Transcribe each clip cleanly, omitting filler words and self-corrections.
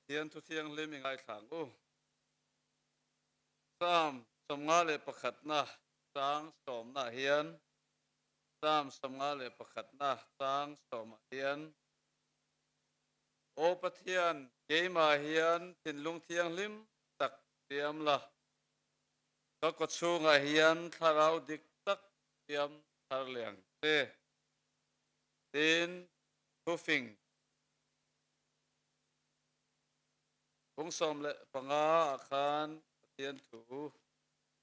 Pathian thu thianghlim i ngaithla ang u. Psalm 51na chang sawmnaah hian Psalm 51na chang sawmah hian Aw Pathian, keimah hian thinlung thianghlim tak siam la, ka kawchhungah hian thlarau dik tak siam thar leh ang che. Tin, thufing Bung 15 ah khan Pathian thu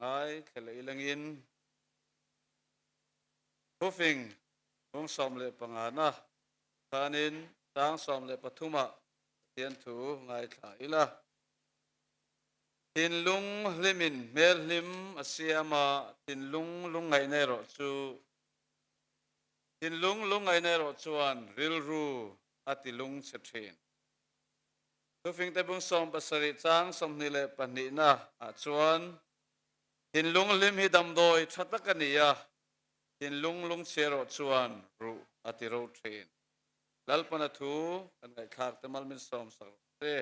ngai thle leh ilangin thufing bung 15 na khanin chang 13 ah Pathian thu ngaithla ila. Thinlung hlimin hmel hlim a siam a, thinlung lungngaihna erawh chu thinlung lungngaihna erawh chuan rilru a ti lungchhe thin. Thufingte bung 70 chang 22 na ah chuan thinlung hlim hi damdawi tha tak a ni a, thinlung lungchhe erawh chuan ruh a ti ro thin. Lalpana thu kan ngaihthlak te mal min sawm sak rawh se.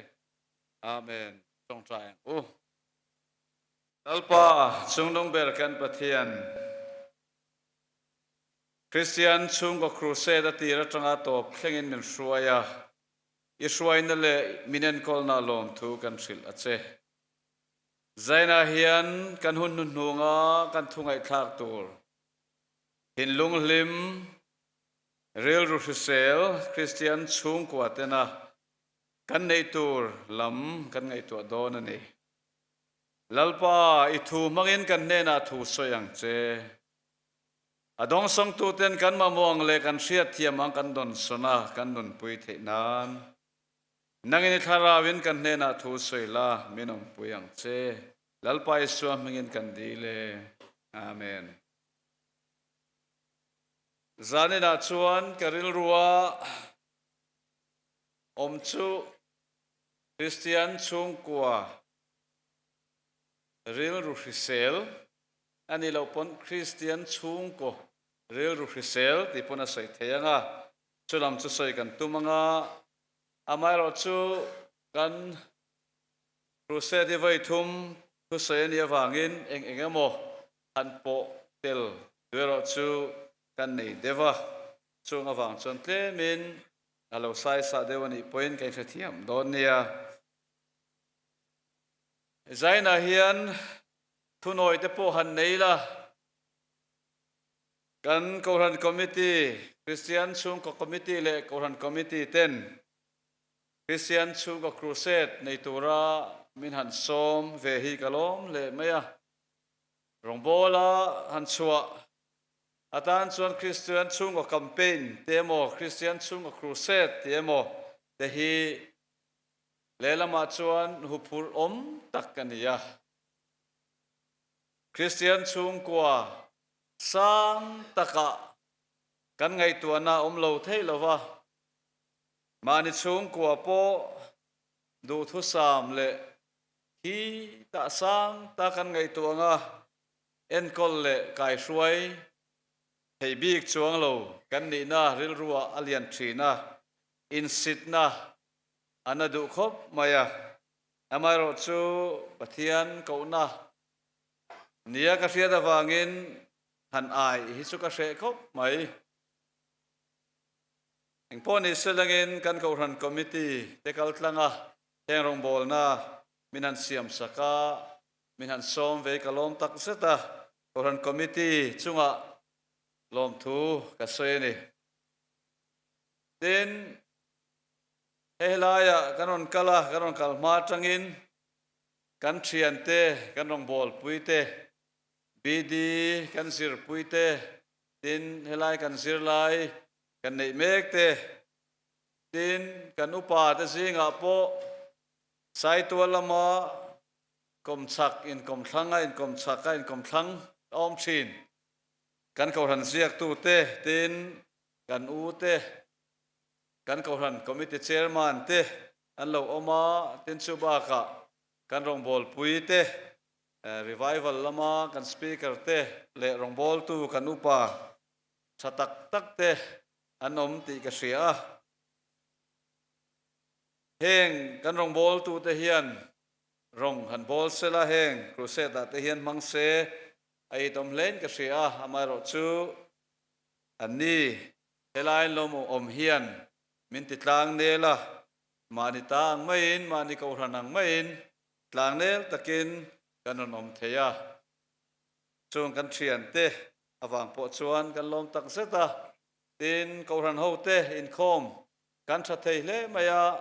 Amen. Tawngtai ang u. Lalpa chungnung ber kan Pathian, Kristian chhungkaw crusade a tir atanga tawp thlengin min hruai a, i hruaina leh min enkawlna lawmthu kan hrilh a che. Zainah hian kan hun hnuhnunga kan thu ngaihthlak tur thinlung hlim, rilru hrisel Kristian chhungkua tena kan neih tur lam kan ngaihtuah dawn a ni. Lalpa, i thu hmangin kan hnenah thu sawi ang che. A dawngsawngtuten kan mamawh ang leh kan hriatthiam ang kan dawnsawn a, kan nunpui theih nan. Nangin i thlarauin kan hnenah thu sawi la, min awmpui ang che. Lalpa Isua hmingin kan dil e. Amen. Zaninah chuan ka rilrua awm chu Kristian chhungkua rilru hrisel A nih loh pawn Kristian chhungkaw rilru hrisel tih pawn a sawi thei ang a, chu lam chu sawi kan tum ang a, amaherawh chu kan Crusade hi vawi thum thusawi a nih avangin eng eng emaw han pawh tel duh erawh chu kan nei deuh a, chung avang chuan tlemin a lo saisa deuh a nih pawhin ka inhrethiam dawn nia. Zainah hian Thunawi te pawh han nei la, kan Kohhran Committee, Kristian Chhungkaw Committee leh Kohhran Committee ten Kristian Chhungkaw Crusade nei tura min han sawm ve hi ka lawm hle mai a. Rawngbawla han chhuah atan chuan Kristian Chhungkaw Campaign te emaw, Kristian Chhungkaw Crusade ti emaw te hi lehlamah chuan huphurh awm tak a ni a. Kristian chhungkua sang takah kan ngaihtuahna awm lo thei lo va, mahni chhungkua pawh duhthusam leh khi tah sang tak kan ngaihtuah anga enkawl leh kaihruai thei bik chuang lo kan nihna rilruah a lian thin a, insitna a na duh khawp mai a. Amaherawh chu Pathian kohna nia ka hriat avangin han ai hi chu ka hreh khawp mai. Engpawh ni selangin kan Kohhran Committee te kal tlang a, heng rawngbawlna min han siam sak a, min han sawm ve ka lawm tak zet a, Kohhran Committee chungah lawmthu ka sawi a ni. Tin, Hei laiah kan rawn kal a, kan rawn kal hma atangin kan thiante, kan rawngbawlpui te, BD kan zirpui te, tin helai kan zirlai kan neih mek te, tin kan upa te zingah pawh Saitual lama kawmchhak inkawmthlang a inkawmchhak a inkawmthlang a awm thin. Kan kohhran ziaktu te, tin kan u te, Kan Kohhran Committee Chairman te an lo awm a, tin chu bakah kan rawngbawlpui te, Revival lama kan Speaker te leh rawngbawltu kan upa tha tak tak te an awm tih ka hria a. Heng kan rawngbawltute hian rawng han bawl sela heng crusade ah te hian hmang se a itawm hlein ka hria a, amaherawhchu anni helai an lo awm hian min ti tlang nel a, mahni ta ang maiin mahni kohhran ang maiin tlang nel takin kan rawn awm thei a, chung kan thiante avang pawh chuan kan lawm tak zet a, tin kohhran hote inkhawm Kan tha thei hle mai a,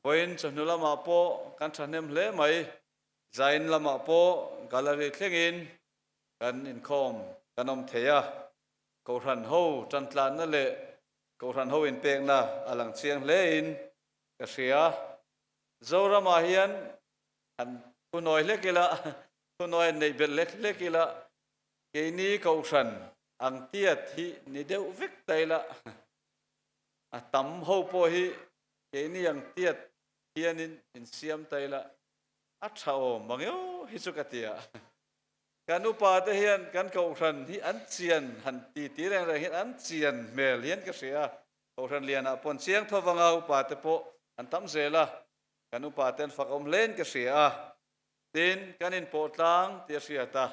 vawiin chawhnu lamah pawh kan thahnem hle mai. Zain lamah pawh gallery thlengin kan inkhawm kan awm thei a, Kohhran ho tantlanna leh Kohhran ho inpekna a lang chiang hlein ka hria. Zoramah hian han thunawi hlek ila, thunawi an neih belh hlek hlek ila, keini Kohhran ang tiat hi ni deuh vek ta ila. A tam ho pawh hi keini ang tiat hianin insiam ta ila a tha awm ang eo hi chu ka ti a. Kan upa te hian kan kohhran hi an chian han ti ti reng reng hian an chian hmel hian ka hria a. Kohhran lianah pawh an chiang tho vang a, upa te pawh an tam zel a, kan upa te an fak awm hlein ka hria a. Tin, kan inpawh tlang tih a hriat a.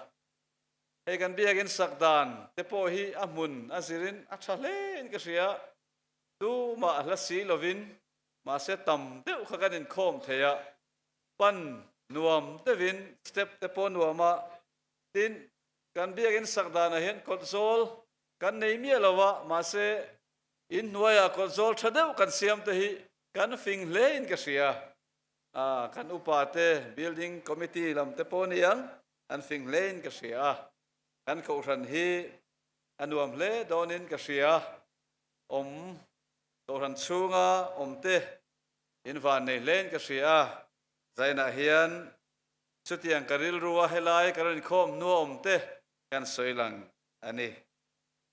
Hei kan biakinn sak dan te pawh hi a hmun a zirin a tha hlein ka hria. Tumah hla si lovin mahse tam deuh kha kan inkhawm thei a, pan nuam deuhin step te pawh nuam a. Tin, kan biakinn sak danah hian kawt zawl kan nei miah lo a, mahse inhnuaiah kawt zawl tha deuh kan siam te hi kan fing hlein ka hria. Kan upa te building committee lam te pawh niang An fing hlein ka hria a, kan kohhran hi a nuam hle dawnin ka hria. Awm kohhran chhunga awmte in van nei hlein ka hria a, zainah hian chutiang ka rilrua helai ka rawn inkhawm hnua awmte kan sawi lang a ni.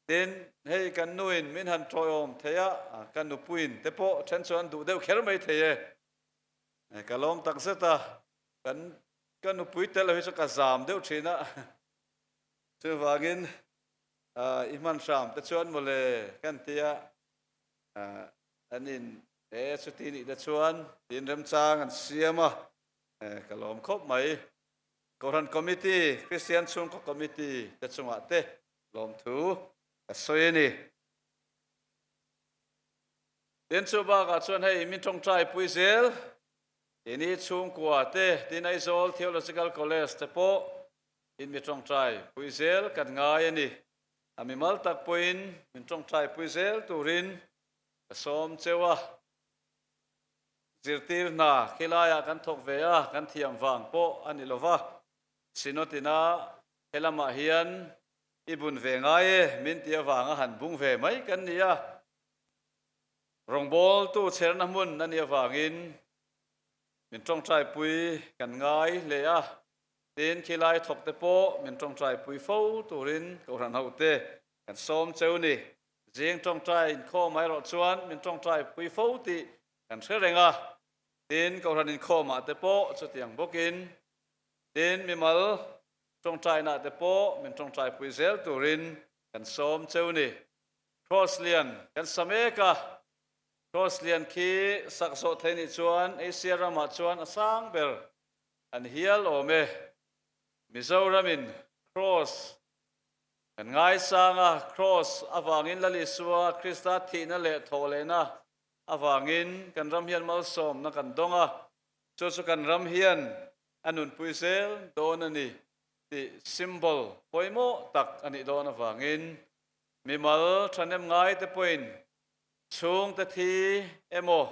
Tin, hei kan nuin min han tawiawm thei a, ka nupuiin te pawh then chuan duh deuh kher mai thei e. Ka lawm takzet a, kan Ka nupui tel lo hi chu ka zam deuh thin a, chuvangin i hman hram te chuan mawle kan tia an in e chuti nih te chuan tiin remchang an siam a, ka lawm khawp mai. Kohhran Committee, Kristian Chhungkaw Committee te chungah te lawmthu ka sawi a ni. Tin chu bakah chuan hei min tawngtai pui zel. Keini chhungkua te, tin Aizawl Theological College te pawh in mi tawngtai pui zel kan ngai a ni. A mimal tak pawhin min tawngtai pui zel turin ka sawm cheu a. Zirtir hna khilaiah kan thawk ve a, kan thiam vang pawh a ni lova. Synod ina helamah hian i bun ve ngai e min ti avanga han bung ve mai kan ni a. Rawngbawltu chherna hmun a nih avangin min tawngtaipui kan ngai hle a, tin khilai thawkte pawh min tawngtaipui fo turin Kohhran hote kan sawm cheu ni. Zing tawngtai inkhawm erawh chuan min tawngtaipui fo tih kan hre reng a, tin Kohhran inkhawmah te pawh chutiang bawkin, tin mimal tawngtainaah te pawh min tawngtaipui zel turin kan sawm cheu ni. Cross lian kan sa mek a, Cross lian khi sak zawh thei nih chuan Asia ramah chuan a sang ber an hial awm e. Mizoramin Cross kan ngaisang a, Cross avangin Lal Isua Krista thihna leh thawhlehna avangin kan ram hian malsawmna kan dawng a, chu chu kan ram hian a nunpui zel dawn a ni tih symbol pawimawh tak a nih dawn avangin Mimal thahnem ngai te pawhin chhungte thi emaw,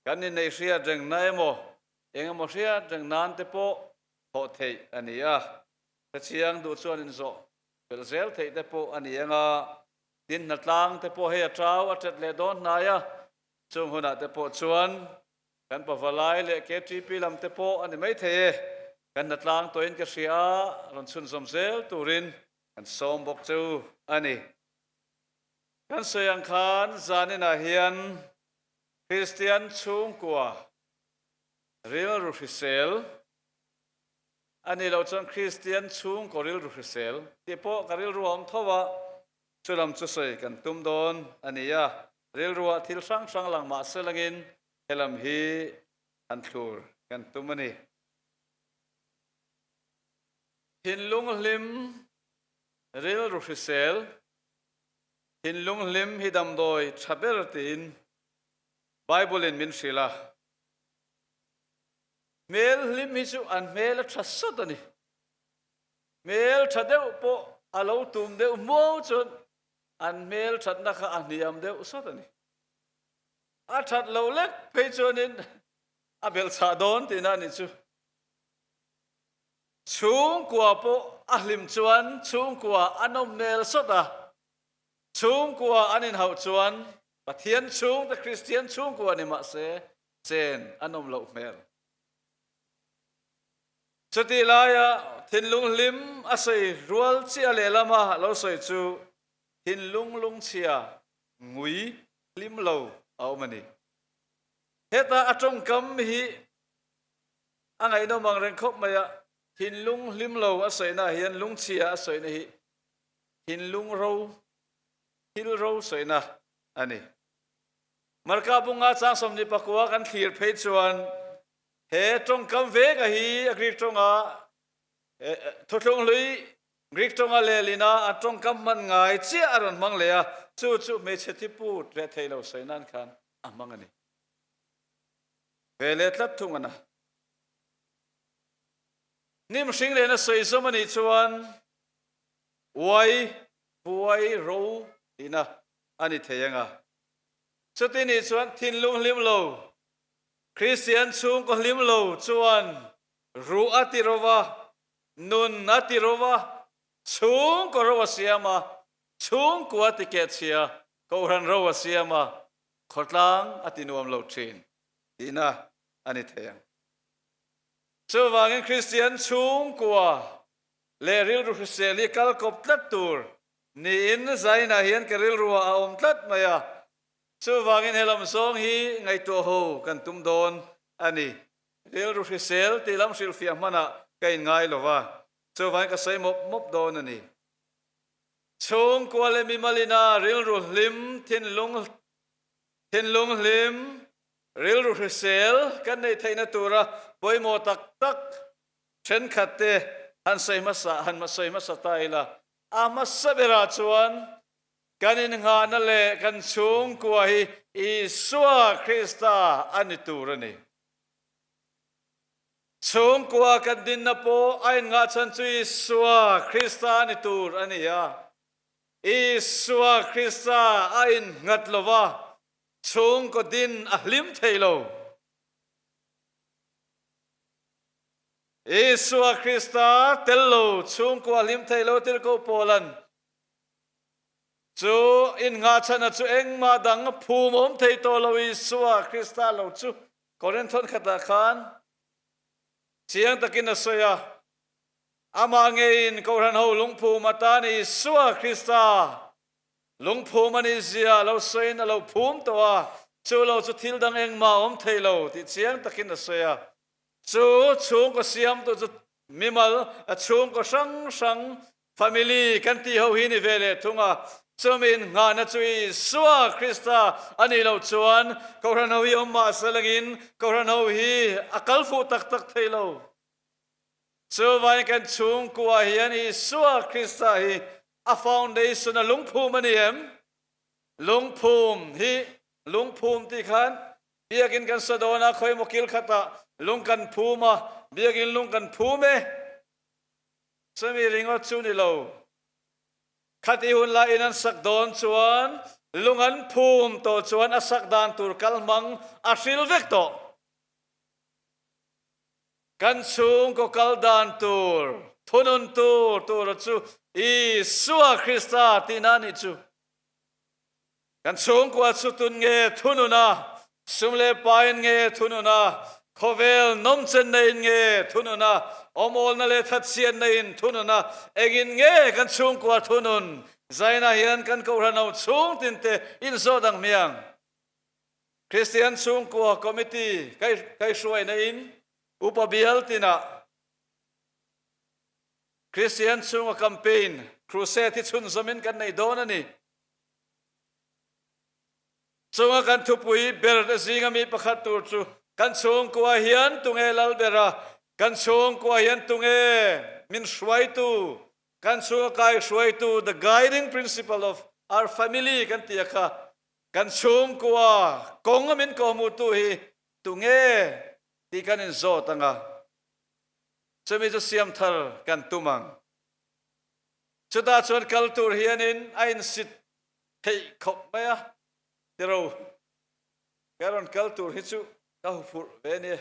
kan inneih hriat rengna emaw, eng emaw hriat reng nan te pawh thawh theih a ni a. Hrechiang duh chuan inzawh belh zel theih te pawh a ni ang a, tin hnatlang te pawh hei a tau a tet leh dawn hnai a, chung hunah te pawh chuan kan pavalai leh KTP lam te pawh a ni maithei e, kan hnatlang tawhin ka hria a, rawn chhunzawm zel turin Kan sawm bawk chu a ni. Kan sawi ang khan zaninah hian Kristian chhungkua rilru hrisel a nih loh chuan Kristian chhungkaw rilru hrisel tih pawh ka rilru a awm tho a, chulam chu sawi kan tum dawn a ni a. Rilruah thil hrang hrang lang mah se langin. Helam hi han thlur kan tum a ni. Thinlung hlim rilru hrisel, Thinlung hlim hi damdawi tha ber tiin Bible in min hrilh a. Hmel hlim hi chu an hmel a tha sawt a ni. Hmel tha deuh pawh a lo tum deuh hmuau chuan an hmel thatna kha a hniam deuh sawt a ni. A that lo lek phei chuanin a belhchhah dawn tihna a nih chu. Chhungkua pawh a hlim chuan chhungkua a nawm hmel sawt a, chhungkua an inhauh chuan Pathian chhungte Kristian chhungkua ni mah se chen a nawm loh hmel. Chutih laia thinlung hlim a sawi rual chiah lehlama lo sawi chu thinlung lungchhia ngui hlim lo a awm a ni. Heta a tawngkam hi a ngaihnawm ang reng khawp mai a, thinlung hlim lo a sawina hian lungchhia a sawina hi thinlung ro, thil ro sawina a ni. Marka bunga chang 24 kan thlir phei chuan he tawngkam veka hi a Greek tawnga thuthlung hlui Greek tawnga lehlina a tawngkam hman ngai chiah a rawn hmang leh a, chu chu hmeichhe thi put reh thei lo sawi nan khan a hmang a ni. Ve leh tlat thung a na. Hnim hring lehna sawi zawm a nih chuan uai, buai, ro tihna a ni thei ang a. Chuti nih chuan thinlung hlim lo, Kristian chhungkaw hlim lo chuan ruh a ti ro va, nun a ti ro va, chhungkaw ro a siam a, chhungkua ti keh chhia, kohhran ro a siam a, khawtlang a ti nuam lo thin tihna a ni thei ang. Chuvangin Kristian chhungkua leh rilru hrisel hi kal kawp tlat tur niin zainah hian ka rilruah a awm tlat mai a, chuvangin he lam zawng hi ngaihtuah ho kan tum dawn a ni. Rilru hrisel tih lam hrilhfiah hmanah ka inngai lo va, chuvangin ka sawi mawp mawp dawn a ni. Chhungkua leh mimalina rilru hlim, thinlung thinlung hlim, rilru hrisel kan neih theihna tura pawimawh tak tak thenkhat te han sawi hmasa han sawi hmasa ta ila. A hmasa berah chuan kan innghahna leh kan chhungkua hi Isua Krista a ni tur a ni. Chhungkua kan dinna pawh a inngah chhan chu Isua Krista a ni tur a ni a. Isua Krista a innghat lova chhungkaw din a hlim thei lo. Isua Krista tel lo chhungkua hlim thei lo tirhkoh Paula'n chu innghahchhana chu engmah dang phum awm thei tawh lo Isua Krista lo chu Korinth khatah khan chiang takin a sawi a, Amah ngeiin Kohhran ho lungphum atan Isua Krista lungphum a nih zia a lo sawiin a lo phum tawh a, chu lo chu thil dang engmah a awm thei lo tih chiang takin a sawi a. Chu chhungkaw siamtu chu mimal, a chhungkaw hrang hrang, family, kan tih ho hi ni ve leh thung a. Chumi innghahna chu Isua Krista a nih loh chuan Kohhran ho hi awm mah se langin Kohhran ho hi a kal fuh tak tak thei lo. Chuvangin kan chhungkua hian Isua Krista hi a foundation, a lungphum a ni em? Lungphum hi lungphum tih khan Biakinn kan sa dawn a, khawimaw kil khatah lung kan phum a, biakinn lung kan phum e. Chumi ringawt chu ni lo. Khati hun laiin an sak dawn chuan lung an phum tawh chuan a sak dan tur kal hmang a hril vek tawh. Kan chhungkaw kal dan tur, thunun tur tura chu Isua Krista tihna a nih chu. Kan chhungkua chu tun nge thunun a, sum leh pain nge thunun a, khawvel nawmchenna in nge thunun a, awmawlna leh thatchhiatna in thunun a, engin nge kan chhungkua thunun? Zaina hian kan kohhran ho chhung tinte inzawt ang hmiang. Kristian Chhungkua Committee kaihruaina in upa bial tinah Kristian Chhungkaw Campaign Crusade hi chhunzawmin kan nei dawn a ni. Chunga kan thupui ber te zinga mi pakhat tur chu kan chhungkua hian tunge lal ber a, kan chhungkua hian tunge min hruaitu, kan chhunga kai hruaitu, the guiding principle of our family kan tih a kha, kan chhungkua kawng a min kawhhmuhtu hi tunge tih kan inzawt ang a, chumi chu siam thar kan tum ang. Chutah chuan kal tur hianin a insit theih khawp mai a, tiro ka rawn kal tur hi chu ka hu phurh ve ni,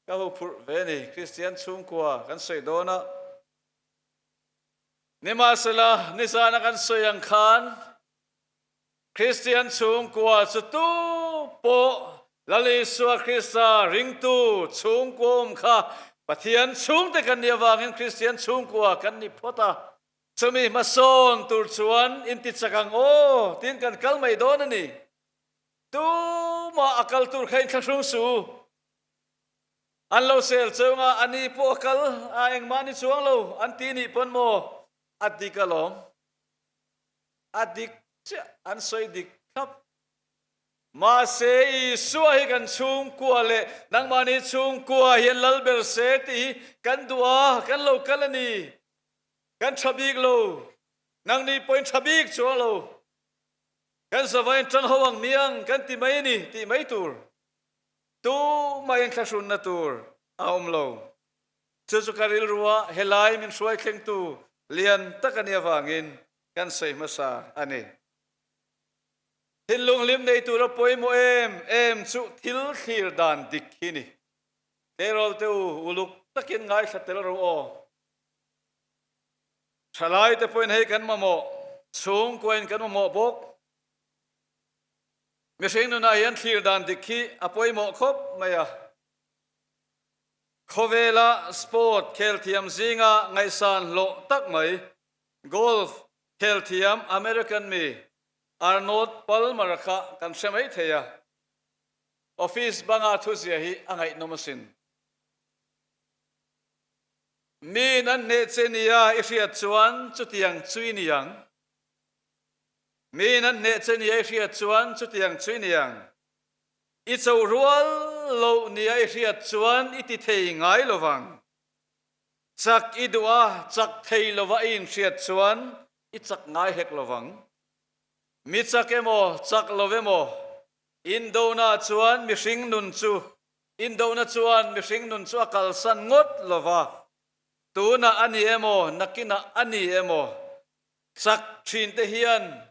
ka hu phurh ve ni, Kristian chhungkua kan sawi dawn a. Nimahsela, nizana kan sawi ang khan Kristian chhungkua chu tu pawh Lal Isua Krista ringtu chhungkua awm kha Pathian chhungte kan nih avangin Kristian chhungkua kan ni phawt a. Chumi hmasawn tur chuan inti chak ang aw tiin kan kal mai dawn a ni. Tumah a kal tur kha inthlahrung su. An lo sel cheu nga a ni pawh a kal a engmah ni chuang lo an ti nih pawn maw a dik alawm. A dik chiah an sawi dik thlap. Mahse Isua hi kan chhungkua leh nangmahni chhungkua hian lal ber se tih hi kan duh a, kan lo kal a ni. Kan tha bik lo, nangni pawhin tha bik chuang lo. Kan zavain tang ho ang miang kan ti mai a ni tih mai tur. Tumah inthlahrunna tur a awm lo. Chu chu ka rilrua helai min hruai thlengtu lian tak a nih avangin kan sawi hmasa a ni. Thinlung hlim nei tura pawimawh em em chu thil thlir dan dik hi ni. Tleirawl te u, uluk takin ngaithla tel ro aw. Thalaite pawhin hei kan mamawh, chhungkuain kan mamawh bawk. Mihring nunah hian thlir dan dik hi a pawimawh khawp mai a. Khawvela sport khelthiam zinga ngaihsan hlawh tak mai, golf khelthiam American mi Arnold Palmer-a kha kan hre mai thei a. Office banga thuzia hi a ngaihnawm asin. Miin an hneh che nia i hriat chuan chutiang chu i ni ang. Miin an hneh che nia i hriat chuan chutiang chu i ni ang. I cho rual loh nia i hriat chuan i ti thei ngai lo vang. Chak i duh a, chak thei lova i inhriat chuan i chak ngai hek lo vang. Mi chak emaw, chak lo emaw, indona chuan mihring nun chu Indona chuan mihring nun chu a kalsan ngawt lo va, tunah a ni emaw, nakinah a ni emaw, chak thinte hian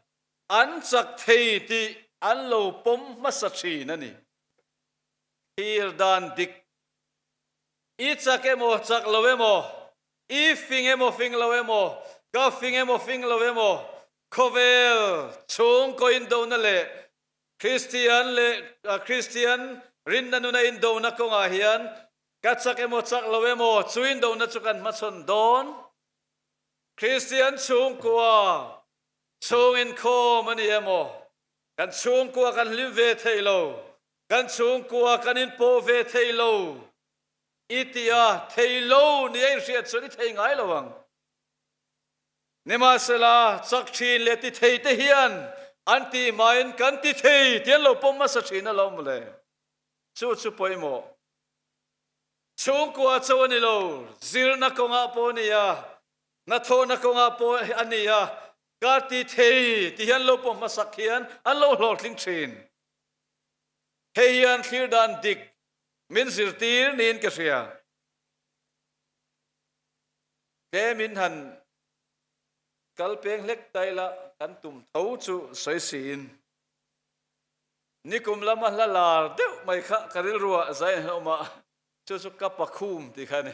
an chak thei tih an lo pawm hmasa thin a ni. Thlir dan dik. I chak emaw, chak lo emaw, i fing emaw, fing lo emaw, ka fing emaw, fing lo emaw, khawvel chhungkaw indona leh Kristian leh Kristian rinna nuna indona kawngah hian ka chak emaw chak lo emaw chu indona chu kan hmachhawn dawn. Kristian chhungkua chhung inkhawm a ni emaw, kan chhungkua kan hlim ve thei lo, kan chhungkua kan inpawh ve thei lo i ti a, thei lo ni a inhriat chuan i thei ngai lo ang. Nimahsela, chak thin leh ti thei te hian an tih hmain kan ti thei tih an lo pawm hmasa thin alawm mawle. Chu chu pawimawh. Chhungkua cho a ni lo, zirna kawngah pawh a ni a, hnathawhna kawngah pawh a ni a, ka ti thei tih hian lo pawm hmasak hian an lo hlawhtling thin. Hei hian thlir dan dik min zirtir niin ka hria. Tlemin han kal peng hlek ta ila kan tum tho chu sawi siin nikum lama hla lar deuh mai kha ka rilruah zai an awm a, chu chu ka pakhum tih kha a ni.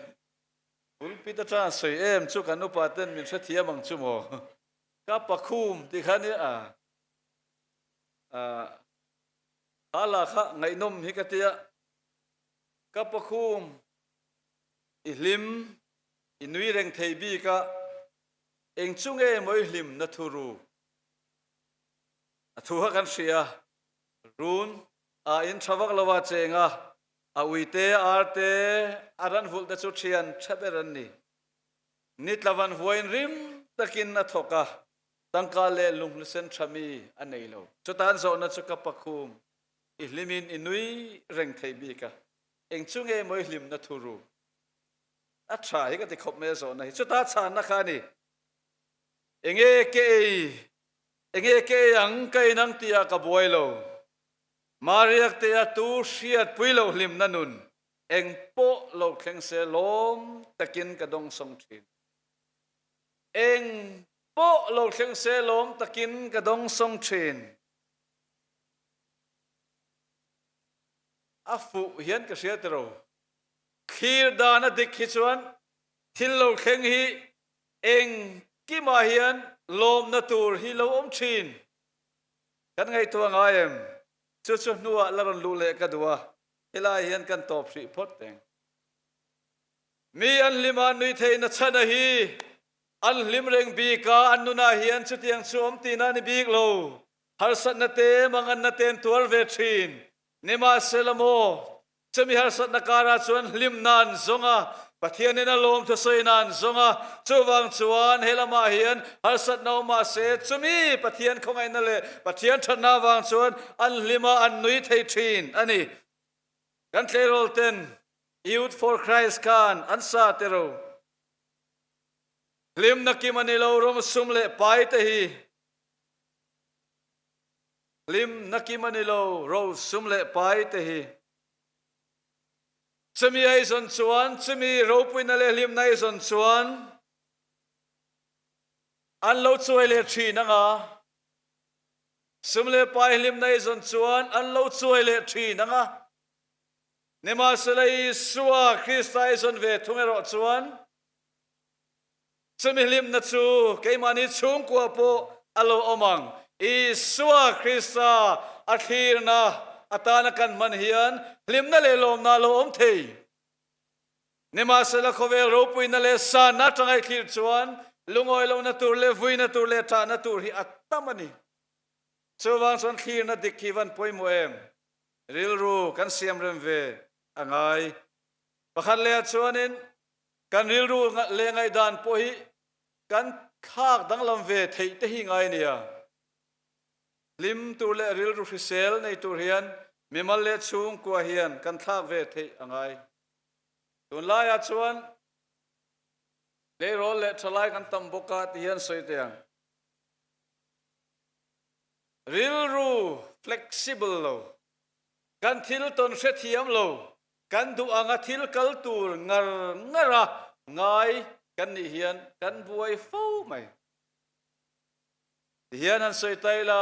Pulpit atanga sawi em chu kan upa ten min hrethiam ang chu maw? Ka pakhum tih kha a ni a, kha la kha ngaihnawm hi ka tia, ka pakhum i hlim I nui reng thei bik a, eng chu nge maw i hlimna thu ru? A thu kha kan hria, Run a in tha vak lo a cheng a, a ui te, a ar te, a ran vulh te chu thian tha ber an ni. Ni tla van vuain rim takin a thawk a, Tangka leh lunghlusen tha mi a nei lo. Chutan zawhna chu ka pakhum i hlimin i nui reng thei bik a, eng chu nge maw i hlimna thu ru? A tha hi ka ti khawp mai a zawhna hi. Chuta chhanna kha a ni, Enge ke ei, enge ke ei ang ka in ang tihah ka buai lo. Mariak te a tu hriat pui loh hlimna nun eng pawh lo thleng se lawm takin ka dawngsawng thin. Eng pawh lo thleng se lawm takin ka dawngsawng thin. A fuh hian ka hria tiro. Thlir dan a dik hi chuan thil lo thleng hi engkimah hian lawmna tur hi lo awm thin. Kan ngaihtuah ngai em? Chu chu hnuah la rawn luh leh ka duh a, helai hian kan tawp hrih phawt teng. Mi an hlim a, nui theihna chhana hi an hlim reng bik a, an nunah hian chutiang chu awm tihna a ni bik lo. Harsatna te, manganna te an tuar ve thin. Nimahsela maw, chumi harsatna karah chuan hlimna an zawng a, Pathianin a lawm thusawina an zawng a, chuvang chuan he lamah hian harsatna awm mahse chumi Pathian khawngaihna leh Pathian thatna avang chuan an hlim a, an nui thei thin a ni. Kan tleirawl ten Youth for Christ khan an sa te ro. Hlimna kim a ni lo rawng sum leh pai te hi. Hlimna kim a ni lo ro sum leh pai te hi. Chumi ai zawn chuan, chumi ropuina leh hlimna ai zawn chuan an lo chuai leh thin ang a. Sum leh pai hlimna ai zawn chuan an lo chuai leh thin ang a. Nimahsela Isua Krista ai zawn ve thung erawh chuan chumi hlimna chu keimahni chhungkua pawh a lo awm ang. Isua Krista a thlirna atana kan hman hian hlimna leh lawmna a lo awm thei. Nimahsela khawvel ropuina leh sanna atanga i thlir chuan lungawi lohna tur leh vuina tur leh ṭahna tur hi a tam a ni. Chuvang chuan thlirna dik hi van pawimawh em? Rilru kan siam rem ve a ngai. Pakhat leh ah chuanin kan rilru leh ngaihdan pawh hi kan thlak danglam ve theih te hi ngai nia. Hlim tur leh rilru hrisel nei tur hian mimal leh chhungkua hian kan thlak ve theih a ngai. Tunlai ah chuan tleirawl leh thalai kan tam bawk a ti hian sawi teh ang. Rilru flexible lo, kan thil tawn hrethiam lo, kan duh anga thil kal tur ngar ngar a ngai kan nih hian kan buai fo mai. Tihian han sawi ta ila,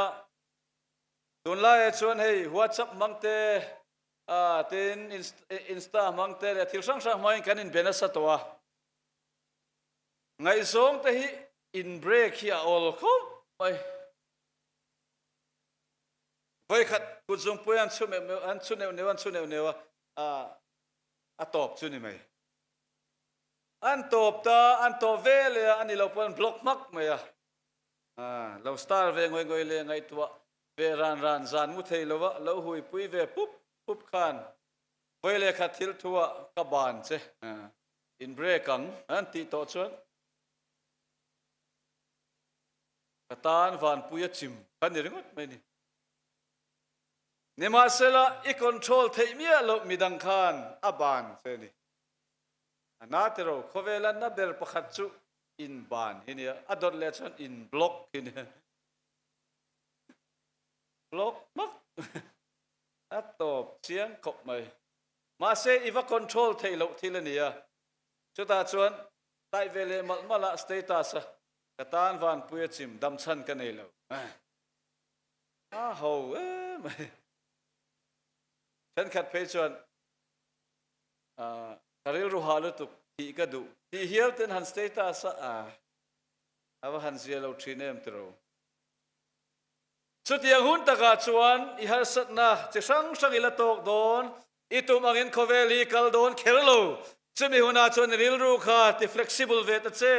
tunlaiah chuan hei WhatsApp hmang te, tin Insta hmang te leh thil hrang hrang hmangin kan inbe nasa tawh a. Ngaihzawng te hi in break hi a awl khawp mai. Vawikhat kut zungpui an chhu meuh meuh, an chhu neuh neuh, an chhu neuh neuh a, a tawp chu ni mai. An tawp ta, an tawp ve leh a, ani lo pawh an block hmak mai a. Lo star ve ngawih ngawih leh ngaihtuah ve ran ran zan ngu thei lo a, lo huipui ve pup pup khan vawi leh khat thil thu ah ka ban che. In break ang an tih tawh chuan ka tan vanpui a chim kha ni ringawt mai ni. Nimahsela i control theih miah loh midang khan a ban che ni. A na tiro khawvela na ber pakhat chu in ban hi nia, a dawt leh chuan in block hi nia. Block hmak a tawp chiang khawp mai. Mahse, i va control theih loh thil a ni a, chutah chuan taih ve leh malh malh a status a ka tan vanpui a chim dam chhan ka nei lo. A ho em mai. Thenkhat phei chuan ka rilru ha lutuk tih ka duh tih hial ten han status a a va han zia lo thin em tiro. Chutiang hun takah chuan i harsatna chi hrang hrang i la tawk dawn, i tum angin khawvel hi kal dawn kher lo. Chumi hunah chuan i rilru kha ti flexible ve ta che.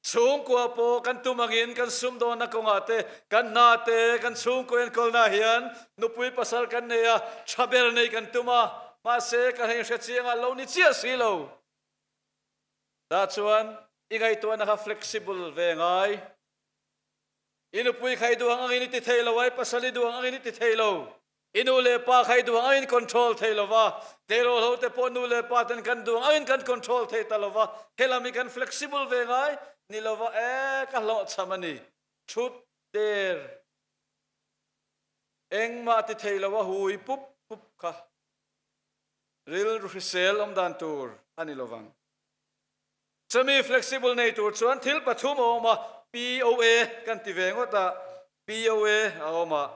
Chhungkua pawh kan tum angin kan sumdawnna kawngah te, kan hna te, kan chhungkaw enkawlnaah hian nupui pasal kan nei a, tha ber nei kan tum a, mahse kan hei hre chiangah lo ni chiah si lo. Tah chuan. I ngaihtuahna kha flexible ve ngai. I nupui kha i duh ang angin i ti thei lo a, i pasal i duh ang angin i ti thei lo. I nu leh pa kha i duh ang angin control thei lo va, tleirawl ho te pawh nu leh pa ten kan duh ang angin kan control thei ta lo va, helam hi kan flexible ve ngai ni lo va, e ka hlawhchham a ni, thut der engmah ti thei lo a hui pup pup kha rilru hrisel awm dan tur a ni lo vang. Chumi flexible nei tur chuan thil pathum a awm a, POA kan ti ve ngawt a, POA a awm a.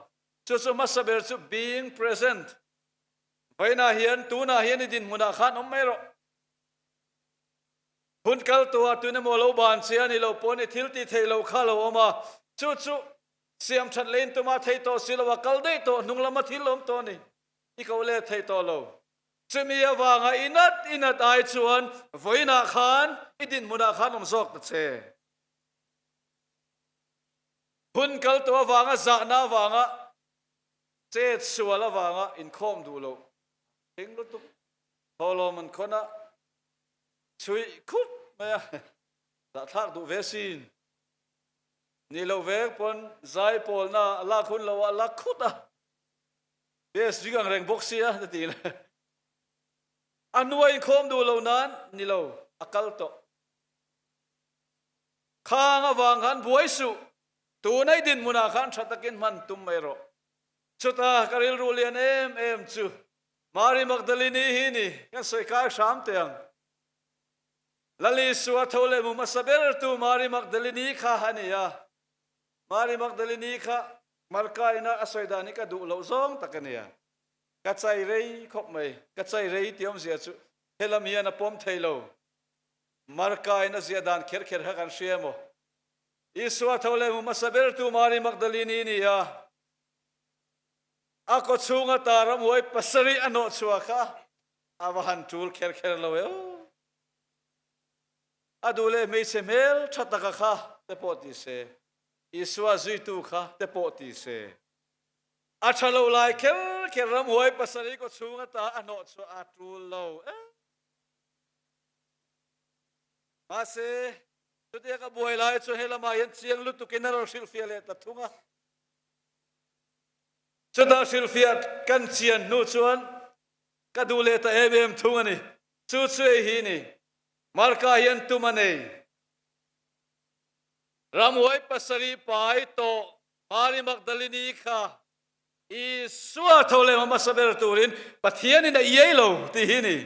Chu chu hmasa ber chu being present. Vawiinah hian tunah hian i dinhmunah khan awm mai rawh. Hun kal tawhah tun emaw lo ban che a ni lo pawn i thil tih theih loh kha lo awm a, chu chu siam that leh in tuma thei tawh si lo a kal daih tawh hnung lama thil awm tawh a ni. I koh let thei tawh lo. Chumi avanga i nat i nat ai chuan vawiinah khan i dinhmunah khan awm zawk ta che. Hun kal tawh avanga zahna avanga chet sual avanga inkhawm duh loh thing lutuk thawhlawm an khawn a, chhuih khup mai a, zahthlak duh ve sin. Ni loh vek pawn zai pawlna lak hun loh ah la khut a, bes ring ang reng bawk sia ti ti le. A hnua inkhawm duh loh nan ni lo, a kal tawh. Khang avang khan buai suh, tunai dinhmunah khan tha takin hman tum mai rawh. Chuta ka rilru lian em em chu Mari Magdalini hi ni, kan sawi kai hram teh ang. Lal Isua tho leh mu hmasa bertu Mari Magdalini kha a ni a. Mari Magdalini kha Marka ina a sawi dan hi ka duh loh zawng tak a nia. Ka chai rei khawp mai, ka chai rei tih awmzia chu helam hian a pawm thei lo. Marka in a ziah dan kher kher kha kan hria emaw? Isua tho leh hmu hmasa bertu Mari Magdalini ni a, a kaw chhunga ta ramhuai pasarih a hnawh chhuah kha a va han tul kher kher lo e aw. A duh leh hmeichhe hmel tha taka kha te pawh ti se, Isua zuitu kha te pawh ti se. A tha lo lai kher kher ramhuai pasarih kaw chhunga ta a hnawh chhuah a tul lo e. Mahse, chutia ka buai lai chu helamah hian chiang lutukin a rawn hrilhfiah leh ta thung a. Chutah hrilhfiah kan chian hnu chuan ka duh leh ta em em thung a ni. Chu chu ei hi ni. Marka hian tum a nei. Ramhuai pasarih pai tawh Mari Magdalini kha Isua tho leh hmasa ber turin Pathianin a iai lo tih hi ni.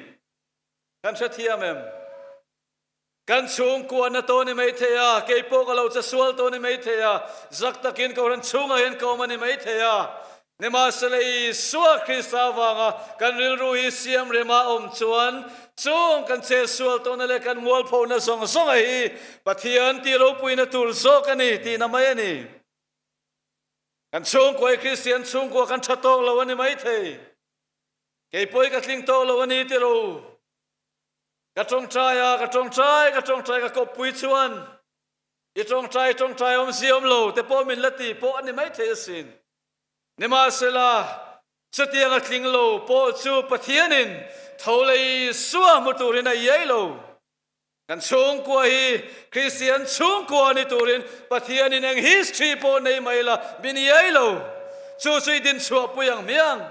Kan hrethiam em? Kan chhungkua na tawh ni mai thei a, kei pawh ka lo che sual tawh ni mai thei a, zak takin Kohhran chhungah hian ka awm a ni mai thei a. Nimahsela Isua Krista avanga kan rilru hi siam rema awm chuan chung kan che sual tawhna leh kan mualphona zawng zawnga hi Pathian tih ropuina tur zawk a ni tihna mai a ni. Kan chhungkua hi Kristian chhungkua kan tha tawk lo a ni mai thei. Kei pawh ka tling tawh lo a ni ti ro. Ka tawngtai a, ka tawngtai, ka tawngtai ka kawppui chuan i tawngtai tawngtai awm si awm lo te pawh min la ti pawh a ni mai thei asin. Nimahsela, chutiang a tling lo pawh chu Pathianin tho lei Isua hmu turin a iai lo. Kan chhungkua hi Kristian chhungkua ni turin Pathianin eng history pawh nei mai la min iai lo. Chu chu i dinchhuahpui ang hmiang.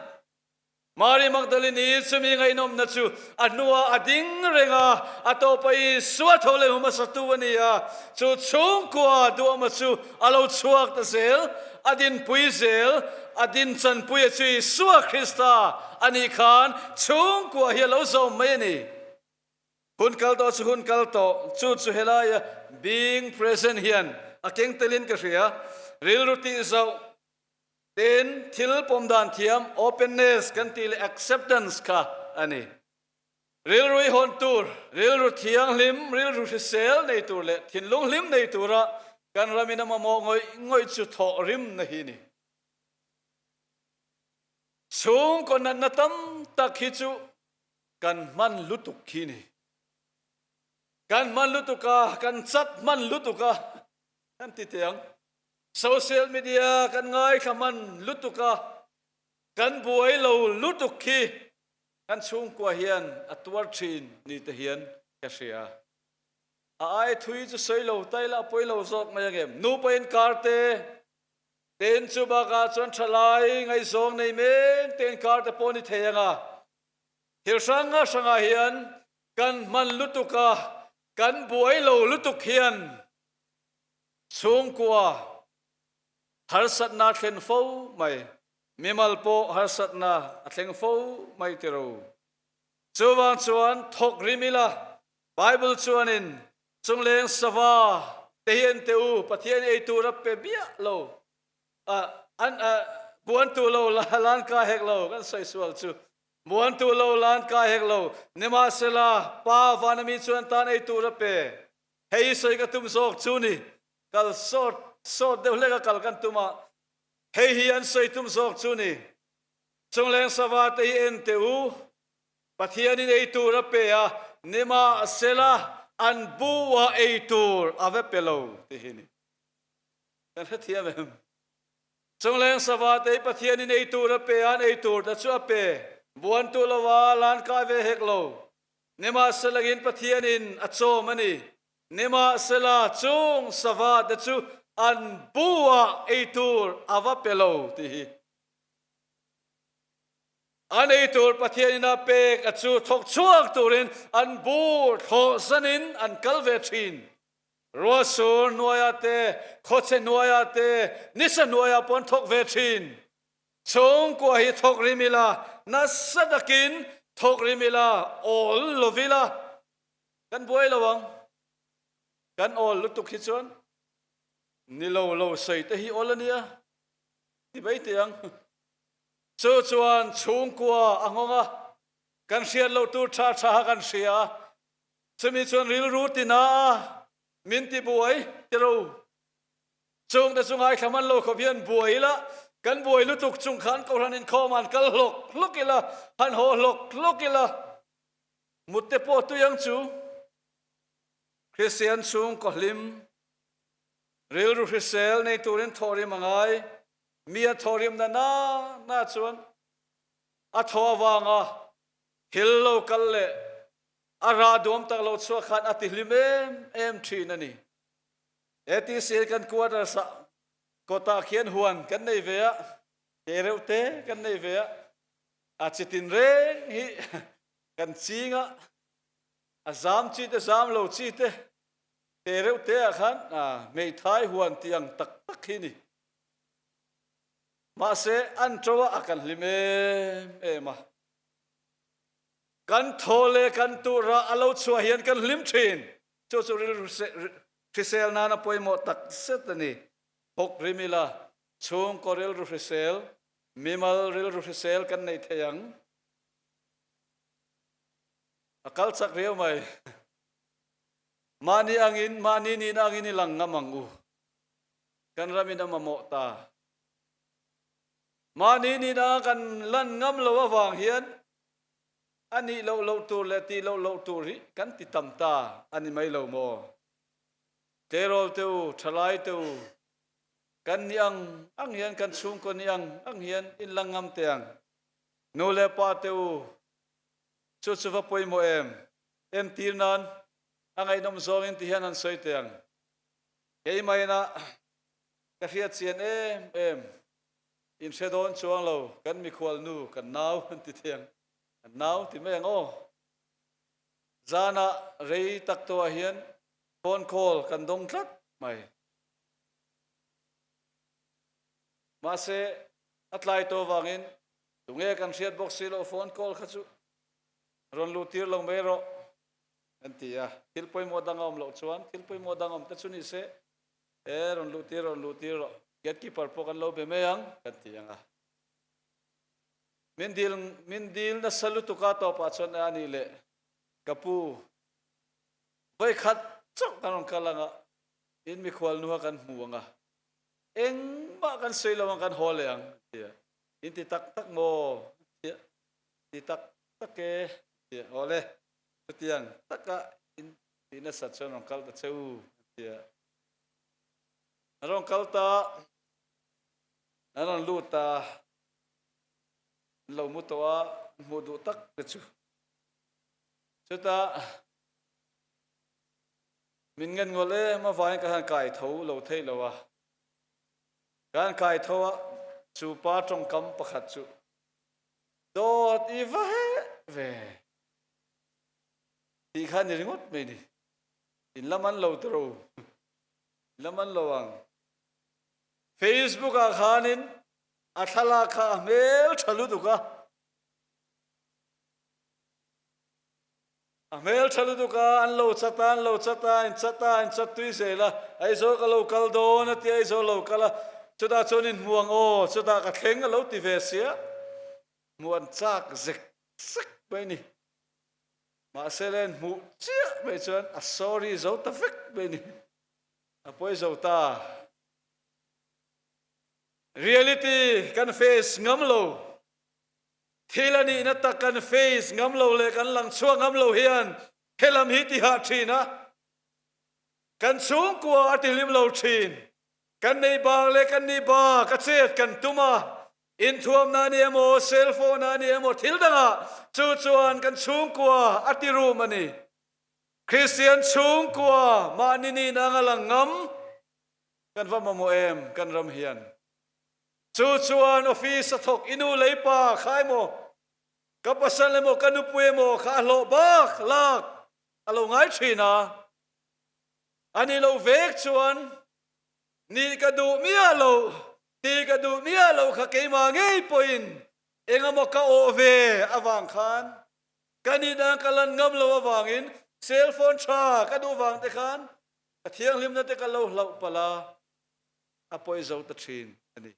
Mari Magdalini chumi ngaihnawmna chu a hnuah a ding reng a, a tawpa Isua tho leh hmasa tu a ni a, chu chhungkua duhawma chu a lo chhuak ta zel, a dinpui zel, a dinchanpuia chu Isua Krista a nih khan chhungkua hi a lo zawm mai a ni. Hun kal tawh chu hun kal tawh, chu chu helaia being present hian a keng telin ka hria, rilru tih zauh Tin, thil pawm dan thiam, openness, kan tih leh acceptance kha a ni. Rilru i hawn tur, rilru thianghlim, rilru hrisel nei tur leh thinlung hlim nei tura kan ramin a mamawh ngawih ngawih chu thawh rimna hi a ni. Chhungkaw natna tam tak hi chu kan hman lutuk hi a ni. Kan hman lutuk a, kan chat hman lutuk a, kan ti teh ang. Social media kan ngaithla hman lutuk a, kan buai lo lutuk khi kan chhungkua hian a tuar thin ni te hian ka hria. A ai thui chu sawi lo ta ila a pawi lo zawk mai angem? Nupa inkar te, ten chu bakah chuan thalai ngaihzawng nei mek te inkar te pawh ni thei anga thil hrang hrangah hian kan hman lutuk a, kan buai lo lutuk hian chhungkua harsatna a thlen fo mai, mimal pawh harsatna a thleng fo mai tiro. Chuvang chuan thawk rim ila Bible chuanin, Chungleng sava te hi en teh u, Pathian ei tur a pe biah lo, an buan tu lo lan kai hek lo, kan sawi sual chu, buan tu lo lan kai hek lo, nimahsela Pa vana mi chuan tan ei tur a pe. Hei hi sawi ka tum zawk chu ni, kal sawt sawt deuh hlek a kal kan tum a, hei hi an sawi tum zawk chu ni, Chungleng sava te hi en teh u, Pathianin ei tur a pe a, nimahsela an buah ei tur a va pe lo ti hi ni. Kan hrethiam em? Chungleng sava te hi Pathianin ei tur a pe a, an ei tur te chu a pe buan tu lo a, lan kai ve hek lo. Nimahselangin Pathianin a chawm a ni. Nimahsela chung sava te chu an buah ei tur a va pe lo ti hi. An ei tur Pathianin a pek a chu thawk chhuak turin an bur thlawh zanin an kal ve thin. Ruahsur hnuaiah te, khawchhe hnuaiah te, nisa hnuaiah pawh an thawk ve thin. Chhungkua hi thawk rim ila, nasa takin thawk rim ila, awl lo ila kan buai lo ang. Kan awl lutuk hi chuan ni lo lo sawi te hi awl a nia ti mai teh ang. Chu chuan chhungkua a nghawng a, kan hriat loh tur tha tha kha kan hria a, chumi chuan rilru tina a min ti buai tiro. Chungte chu ngaithla hman lo khawp hian buai ila, kan buai lutuk chung khan Kohhran inkhawm han kal hlawk hlawk ila, han haw hlawk hlawk ila, mut te pawh tui ang chu. Kristian chhungkaw hlim, rilru hrisel nei turin thawhrim a ngai. Mi a thawhrimna na na chuan a thaw avanga thil lo kal leh a rah duam tak lo chhuak khan a tihlim em em thin a ni. ATC kan quarters ah kawtah khian huan kan nei ve a, ke reuh te kan nei ve a, a chitin reng hi kan ching a, a zam chi te zam lo chi te, ke reuh te ah khan hmeithai huan tih ang tak tak hi ni. Mahse, an to a kan hlim em em a. Kan thaw leh kan tur a a lo chhuah hian kan hlim thin. Chu chu rilru hrisel nana pawimawh tak zet a ni. Thawk rim ila, chhungkaw rilru hrisel, mimal rilru hrisel kan nei thei ang. A kal chak riau mai. Mahni angin, mahni nihna angin i lang ngam ang u. Kan ramin a mamawh ta. Mahni nina kan lan ngam lo avang hian a nih loh loh tur leh tih loh loh tur hi kan ti tam ta a ni mai lo maw? Tleirawl te u, thalai te u, kan nih ang ang hian kan chhungkaw nih ang ang hian in lang ngam teh ang. Nu leh pa te u, chu chu va pawimawh em? Entir nan a ngaihnawm zawngin ti hian han sawi teh ang. Keimaina ka hriat chian em em, in hre dawn chuang lo, kan mikhual nu kan nau an ti thei ang, kan nau ti mai ang aw. Zanah rei tak tawhah hian phone call kan dawng tlat mai. Mahse a tlai tawh vangin tunge kan hriat bawk si loh phone call kha chu rawn luh tir lo mai rawh. An ti a, thil pawimawh dang a awm loh chuan thil pawimawh dang awm te chu ni se, e rawn luh tir rawn luh tir rawh, gate keeper pawh kan lo be mai ang kan ti ang a. Min dil min dil nasa lutuk a tawpah chuan a nih leh ka pu vawikhat chauh kan rawn kal ang a, in mikhual nuha kan hmu ang a, engmah kan sawi lo ang kan haw leh ang an ti a, in ti tak tak maw? An ti a, ti tak tak e an ti a, aw le. Chutiang taka in tih nasat chuan rawn kal ta che u, a ti a. An rawn kal ta, an rawn lut ta, an lo mu tawh a, an hmuh duh tak te chu. Chutah. Min ngen ngawlh em avangin ka han kai tho lo theih lo a. Ka han kai tho a, chu pa tawngkam pakhat chu dawt i va heh ve tih kha ni ringawt mai ni. In la man lo tawh ro, in la man lo ang. Facebook ah khanin a thlalak kha a hmel tha lutuk a. A hmel tha lutuk a, an lo chat a, an lo chat a, in chat a, in chat tui zel a, Aizawl ka lo kal dawn a tia Aizawl lo kal a, chutah chuan in hmu ang aw, chutah ka thleng a lo ti ve sia, hmuh an chak zek zek mai ni. Mahse le an hmuh chiah mai chuan a sorry zo ta vek mai ni, a pawi zo ta. Reality kan face ngam lo. Thil a nihna tak kan face ngam lo leh kan lang chhuak ngam lo hian helam hi ti hah thin a, kan chhungkua a ti hlim lo thin. Kan nei bak leh kan nih bak a chet kan tum a, inthuamna a ni emaw, cell phone a ni emaw thil dangah chu chuan kan chhungkua a ti rum a ni. Kristian chhungkua mahni nihna anga lang ngam kan va mamawh em kan ram hian. Chu chuan office a thawk i nu lei pa kha emaw, ka pasal emaw, ka nupui emaw kha a hlawh bak lak a lo ngai thin a. A ni lo vek chuan nih ka duh miah lo, ti ka duh miah lo kha keimah ngei pawhin engemaw ka awh ve avang khan ka nihna ka lan ngam lo avangin cell phone tha ka duh vang te khan ka thianghlimna te ka lo hlauh palh a. a pawi zo ta thin a ni.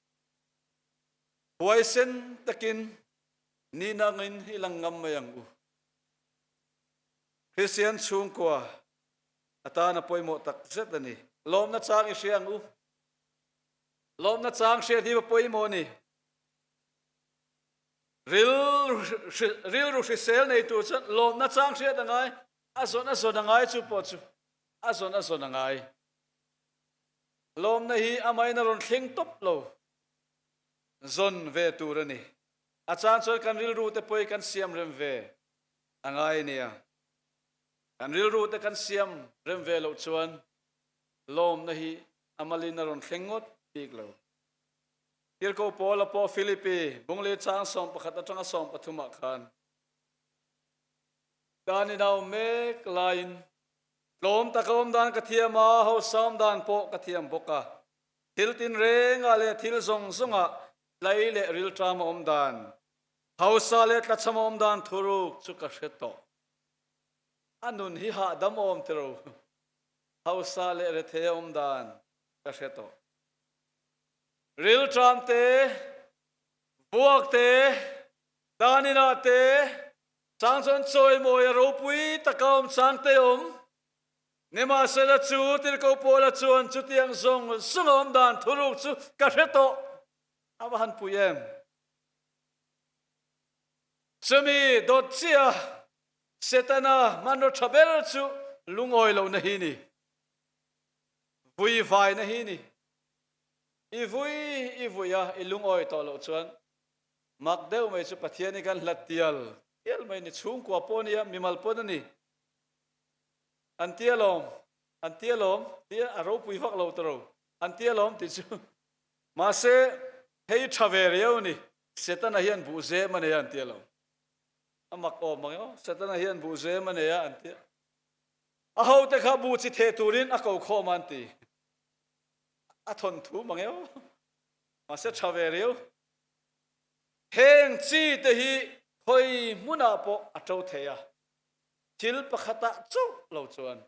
Huaisen takin ni nangin i lang ngam mai ang u. Kristian chhungkua atan a pawimawh tak zet a ni. Lawmna chang i hria ang u. Lawmna chang hriat hi va pawimawh a ni. Rilru hrisel nei tur chuan lawmna chang hriat a ngai, a zawn a zawn a ngai chu pawh chu a zawn a zawn a ngai. Lawmna hi amahin a rawn thleng tawp lo zawn ve tur a ni. A chang chuan kan rilru te pawh hi kan siam rem ve a ngai a nia. Kan rilru te kan siam rem ve loh chuan lawmna hi a malin a rawn thleng ngawt bik lo. Tirhkoh Paula pawh Philippi Bungli chang 11 atanga 13 ah khan Dan in a awm mek laiin Tlawm taka awm dan ka thiam a, hausa awm dan pawh ka thiam bawk a. Thil tinrengah leh thil zawng zawngah tlai leh rilṭam a awm dan, hausa leh tlachham a awm dan thuruk chu ka hre tawh. A nun hi hahdam awm tiro, hausa leh rethei a awm dan ka hre tawh. Rilṭam te, vuak te, dan inah te, Chang chuan chawimawi a ropui taka awm chang te awm. Nimahsela chu tirhkoh Paula chuan chutiang zawng zawng a awm dan thuruk chu ka hre tawh a va han pui em. Chumi dawt chiah Setana hmanraw tha ber chu lungawi lohna hi ni. Vui vaina hi ni. I vui i vui a, i lungawi tawh loh chuan Mak deuh mai chu Pathian hi kan hlat tial tial mai ni, chhungkua pawh a nia, mimal pawn a ni. An tia lawm, an tia lawm, tia a ropui vak lo ta ro, an tia lawm tih chu. Mahse, hei tha ve riau a ni, Setana hian buh zem a nei a an tia lo. A mak awm ang e aw, Setana hian buh zem a nei a an tia. A hote kha buh chi theh turin a ko khawm a an ti. A thawnthu mang e aw. Mahse tha ve riau. Heng chi te hi khawi hmunah pawh a to thei a, thil pakhatah chauh lo chuan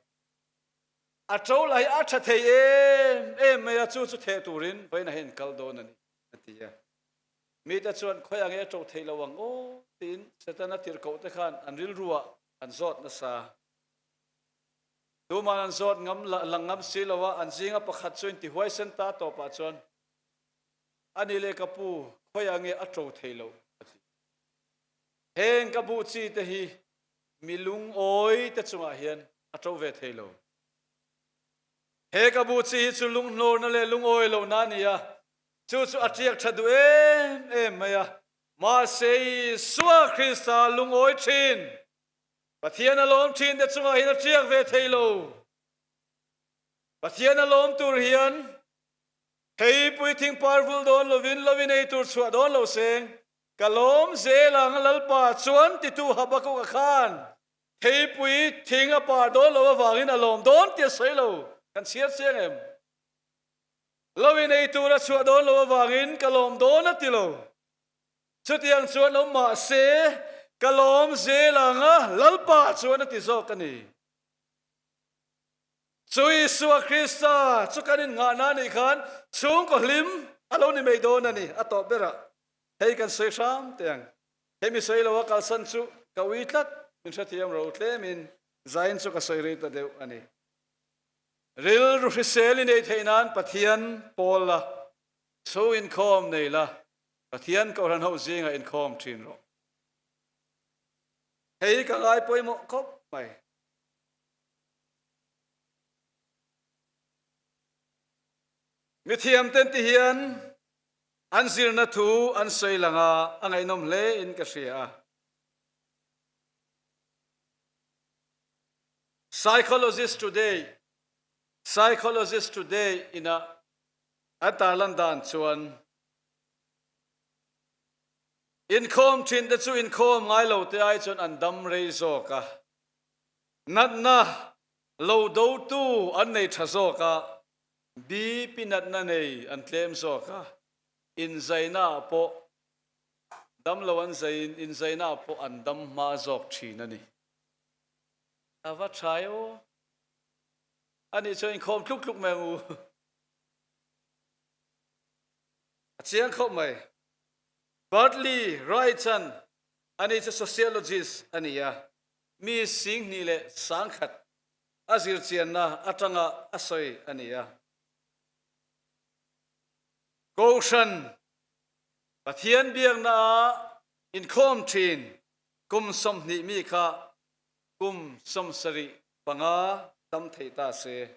a to lah hi a tha thei em em mai a, chu chu theh turin vawiin ah hian kal dawn a ni, a ti a. Mite chuan khawi ang e a to thei lo ang aw tiin Setana tirhkoh te khan an rilruah an zawt nasa. Tuman an zawt ngam lang ngam si lo a, an zinga pakhat chu intihuaisen ta tawpah chuan A ni le ka pu, khawiah nge a ṭo thei loh? a ti. Heng ka buh chi te hi mi lungawi te chungah hian a ṭo ve thei lo. He ka buh chi hi chu lunghnawrna leh lungawi lohna a ni a, chu chu a ṭiak ṭha duh em em mai a. Mahse Isua Krista lungawi ṭhin, Pathian a lawm ṭhin te chungah hian a ṭiak ve thei lo. Pathian a lawm tur hian Theipui thingpar vul dawn lovin lovin ei tur chhuah dawn lo seng ka lawm zel ang Lalpa chuan titu Habakkuk-a khan Theipui thing a par dawn lo avangin a lawm dawn tih a sawi lo kan chhiar chiang em? Lovin ei tur a chhuah dawn lo avangin ka lawm dawn a ti lo. Chutiang chuan awm mah se ka lawm zel ang a Lalpa chuan a ti zawk a ni. Chu Isua Krista chu kan innghahna a nih khan chhungkaw hlim a lo ni mai dawn a ni a tawp berah hei kan sawi hram teh ang. Hemi sawi lo a kalsan chu ka ui tlat min hrethiam ro tlemin zain chu ka sawi rei ta deuh a ni. Rilru hrisel i neih theih nan Pathian pawl la, chhung inkhawm nei la, Pathian Kohhran ho zingah inkhawm thin rawh. Hei ka ngai pawimawh khawp mai. Mithiam ten ti hian an zirna thu an sawi lang a, a ngaihnawm hle in ka hria a. Psychologist Today, Psychologist Today ina an tarlan dan chuan inkhawm thin te chu inkhawm ngai lo te ai chuan an dam rei zawk a. Natna lo dotu an nei tha zawk a, BP natna nei an tlem zawk a, inzaina ah pawh dam lo an zaiin inzaina ah pawh an dam hma zawk thin a ni. A va tha e aw. A nih chuan inkhawm tluk tluk mai ang u. A chiang khawp mai. Bartley Wright-a'n ani chu sociologist a ni a. Mi 2000 a zirchianna atanga a sawi a ni a. Kohhran Pathian biakna ah inkhawm thin kum 20 mi kha kum 75 dam thei ta se.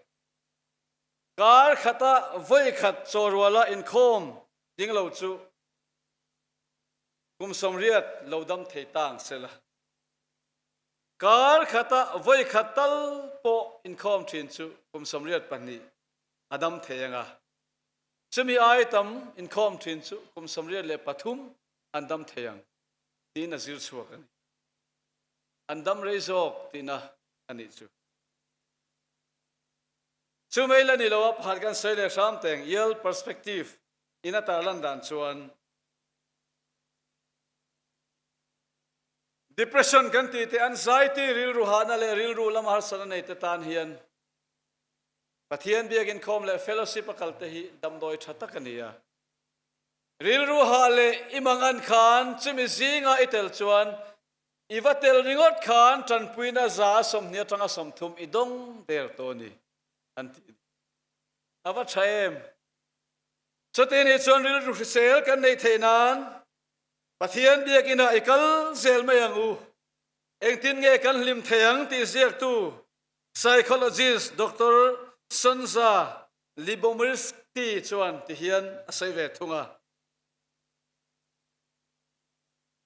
Kar khata vawi khat chawruala inkhawm ding lo chu kum 80 lo dam thei ta ang sela. Kar khata vawi khat tal pawh inkhawm thin chu kum 82 a dam thei ang a. Chumi ai tam inkhawm thin chu kum 83 an dam thei ang tiin a zir chhuak a ni. An dam rei zawk tihna a nih chu. Chu mai la ni lo a, pakhat kan sawi leh hram teng, Yale Perspective in a tarlan dan chuan, Depression kan tih te, anxiety, rilru hahna leh rilru lama harsatna nei te tan hian Pathian biak inkhawm leh fellowship a kal te hi damdawi tha tak a ni a. Rilru hah leh i mangan khan chumi zinga i tel chuan i va tel ringawt khan tanpuina 20 atanga 30 i dawng der tawh a ni an ti a ni. A va tha em? Chuti nih chuan rilru hrisel kan neih theih nan Pathian biakinah i kal zel mai ang u. Engtin nge kan hlim thei ang tih ziaktu psychologist Doctor Sonja Lyubomirsky chuan ti hian a sawi ve thung a.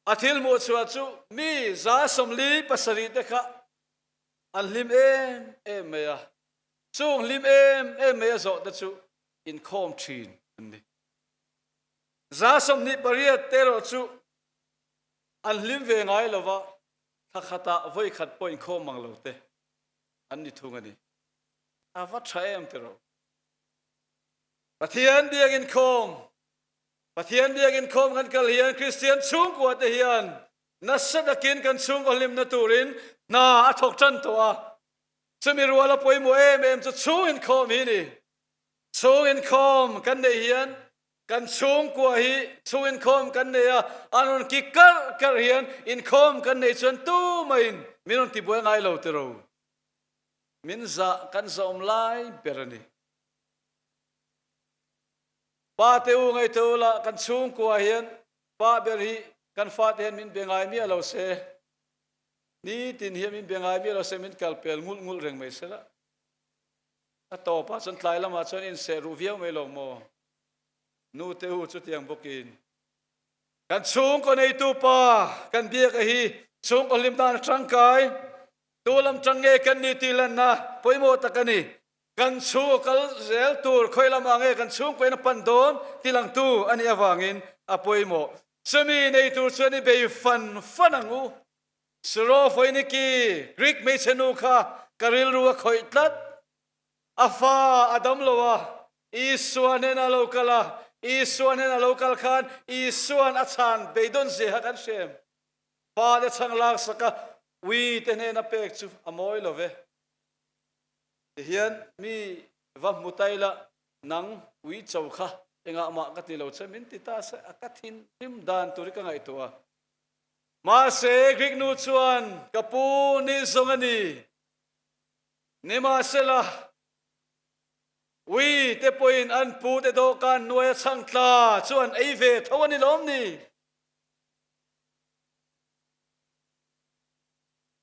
A thil hmuh chhuah chu mi 47 te kha an hlim em em mai a. Chung hlim em em mai a zawh te chu inkhawm thin an ni. 28 te erawh chu an hlim ve ngai lo va, thla khatah vawi khat pawh inkhawm mang lo te an ni thung a ni. A va tha em tiraw? Pathian biak inkhawm, Pathian biak inkhawm kan kal hian Kristian chhungkua te hian nasa takin kan chhungkaw hlimna turin hna a thawk tan tawh a. Chumi ruala pawimawh em em chu chhung inkhawm hi a ni. Chhung inkhawm kan neih hian kan chhungkua hi chhung inkhawm kan nei a, an rawn ki karh karh hian inkhawm kan neih chuan tumah in min rawn tibuai ngai lo tiro. Min zah kan zawm lai ber a ni. Pa te u ngaihtuah ula kan chhungkua hian pa ber hi kan fate hian min be ngai miah lo se, nitin hian min be ngai miah lo se min kal pel ngulh ngulh reng mai sela. A tawpah chuan tlai lamah chuan inseh ruh viau mai lo maw? Nu te u chutiang bawkin kan chhungkaw neitu pa kan biak a hi chhungkaw hlim dan a tangkai tu lam tang nge kan ni tih lanna pawimawh tak a ni. Kan chhung kal zel tur khawi lamah nge kan chhungkuain a pan dawn ti langtu a nih avangin a pawimawh. Chumi nei tur chuan i bei fan fan ang u. Suro Foiniki, Greek hmeichhe nu kha ka rilru a khawih tlat. A fa a dam lo a, Isua hnenah a lo kal a, Isua hnenah a lo kal khan Isua'n a chhan beidawn zia kha kan hrem. Fa te chhang laksak a, ui te hnena pek chu a mawi lo ve. Tihian mi va hmu ta ila, nang ui cho kha engah mah ka ti lo che min ti ta se a ka thinrim dan tur hi ka ngaihtuah a. Mahse Greek nu chuan ka pu nih zawng a ni. Nimahsela ui te pawhin an pu te dawhkan hnuaia chhang tla chu an ei ve tho a ni lawm ni?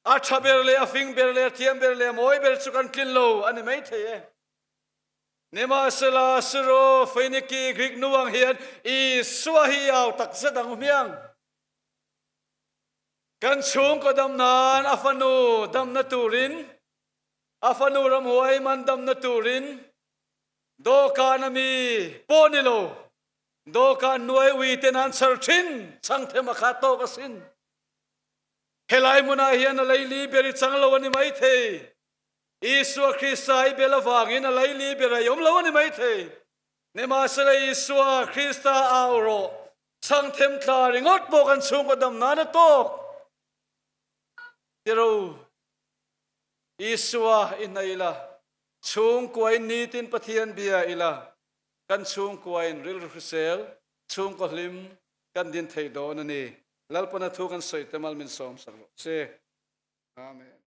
A tha ber leh a fing ber leh a thiam ber leh a mawi ber chu kan tlin lo a ni maithei e. Nimahsela, Siro, Foiniki, Greek nu ang hian Isua hi i au tak zet ang hmiang. Kan chhungkaw dam nan a fanu damna turin, a fanu ramhuai man damna turin dawhkan a mi pawh ni lo, dawhkan hnuai ui ten an chhar thin chhang them a khat tawk asin. Helai hmunah hian a leili ber i chang lo a ni maithei. Isua Krista i bel avangin a leili ber a i awm lo a ni maithei. Nimahsela Isua Krista au rawh, chhang them tla ringawt pawh kan chhungkaw dam nan a tawk. Tiro, Isua i hnaih ila, chhungkuain nitin Pathian bia ila, kan chhungkuain rilru hrisel, chhungkaw hlim kan din thei dawn a ni. Lalpana thu kan sawi te mal min sawm sak rawh se. Amen.